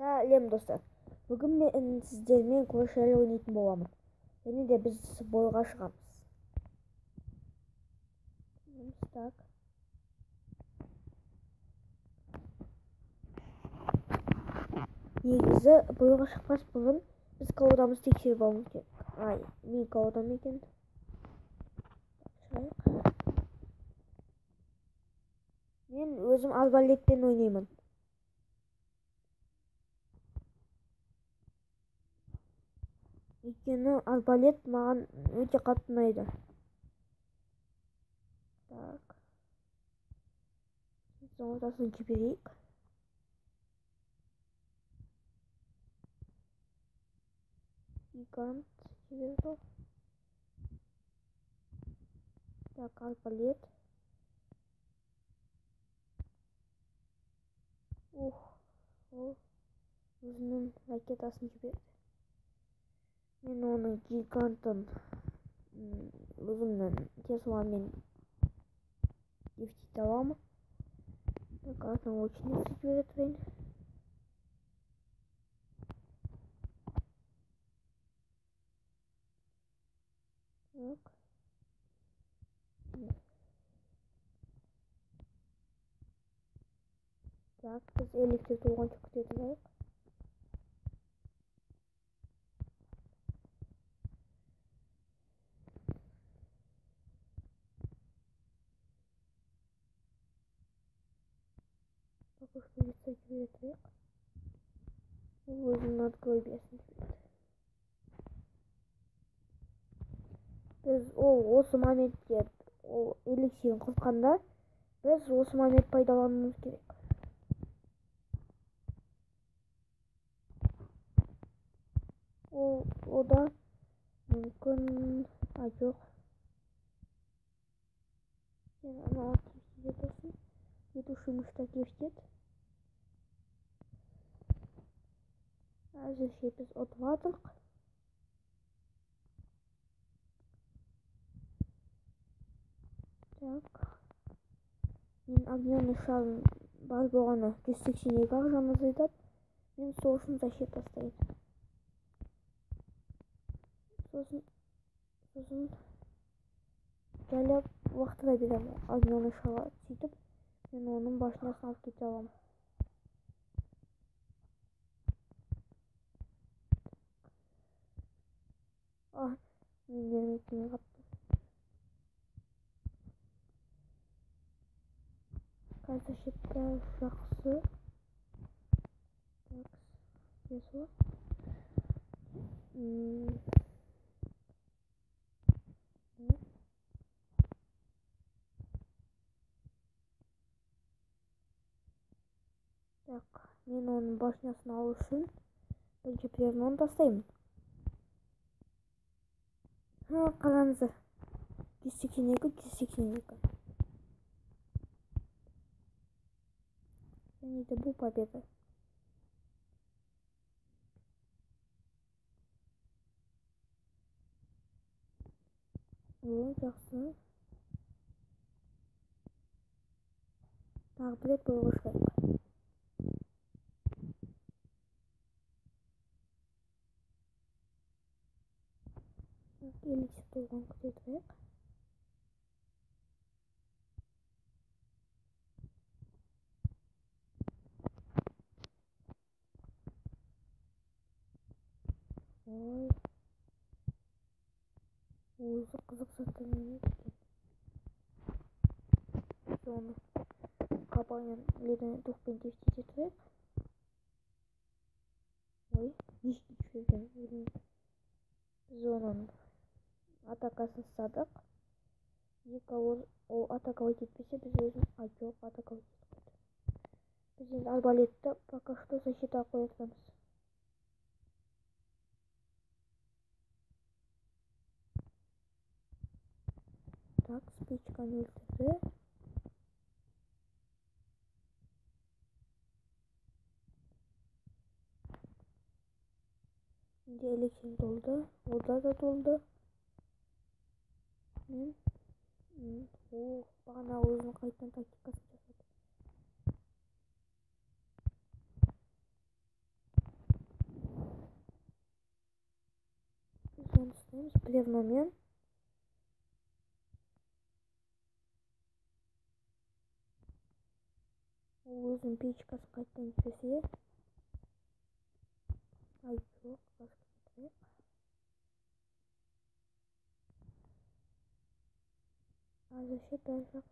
Сәлем, достар! Бүгін мен сіздермен Clash Royale ойнайтын боламын. Және де біз бойға шығамыз. Так. Негізі бойға шықпас бұрын біз колодамызды тексеріп алуымыз керек. Ай, мен колодам екен. Шығайық. Мен өзім арбалетпен ойнаймын. Өйткені арбалет маған өте қатты ұнайды. Так. Ортасын жіберейік. Гигант жіберді. Так, арбалет. Ух, ол өзінің ракетасын жіберді. Мен оның гигантын өзімнің Тесламен дефтить аламын. Так, артынан лучницу жібере тұрайын. Так. Так, біз эликсир толғанша күте тұрайық. Пока что лицо жібере тұрайық. Ол өзінің надгробиясын жіберді. Біз ол осы моментте ол эликсирін құртқанда біз осы момент пайдалануымыз керек. Ол ода мүмкін, а жоқ. Сен анау кепседе тұрсын. Летучий мышь кепсет. Әзірше біз ұтып жатырық. Так. Мен огненный шарым бар болғаны 182 ақ жан азайтады. Мен сол үшін защита тастайын. Сосын жайлап лақтыра беремін огненный шарға. Сөйтіп мен оның башнясын алып кете аламын. А, мен бермей келмей қапты. Қазір защита жақсы. Так, Тесла. Так, мен оның башнясын алу үшін бірінші пирамиданы тастаймын. Ха, қараңыздар. 182, 182. Және де бұл победа. О, жақсы. Тағы бір рет бойға шығайық. Эликсир толған күте тұрайық. Ой, өзі қызық заттар ойнайды екен. Біз оны кабанмен ледяной духпен дефтить ете тұрайық. Ой, не істеп жіберген білмеймін. Біз оның атакасын ұстадық. Екі ол атаковать етпесе, біз өзін жоқ, атаковать етіп қойды. Біз енді арбалетті пока что защитаға қоя тұрамыз. Так, спичканы өлтірді. Менде эликсир толды, ода да толды. Мен о, бағана өзінің қайтадан тактикасын жасады. Оны ұстаймыз бревномен. Ол өзінің печкасын қайтадан жіберсе. Ай, жоқ, басқа. Әзірше бәрі жақсы.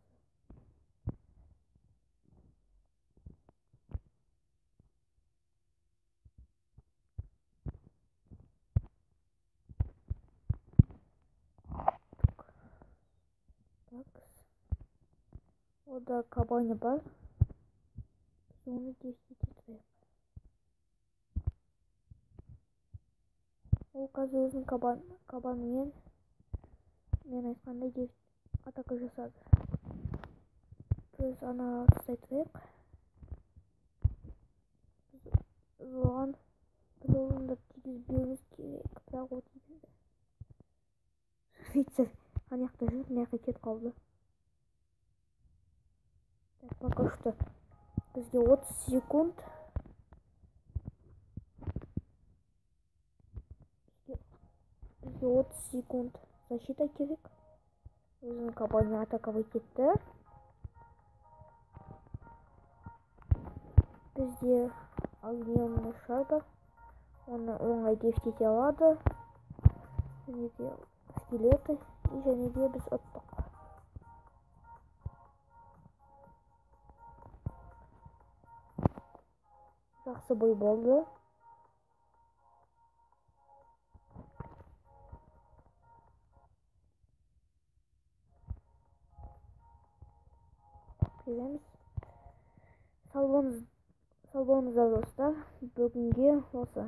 Ода кабаны бар. Біз оны дефтете тұрайық. Ол қазір өзінің кабанымен, мен айтқандай, дефт атака жасады. Біз ана ұстай тұрайық. Біз оған бір орында тигізбеуіміз керек, бірақ ол тигізді. Рыцарь ана жақта жүр, мына жаққа кетіп қалды. Так, пока что бізге 30 секунд. Бізге 30 секунд защита керек. Өзінің кабаны атаковать етті. Бізде огненный шар бар. Оны оңай дефтете алады. Және де скелеті. И және де біз ұттық. Жақсы бой болды. Береміз. Сау болыңыздар, достар. Бүгінге осы.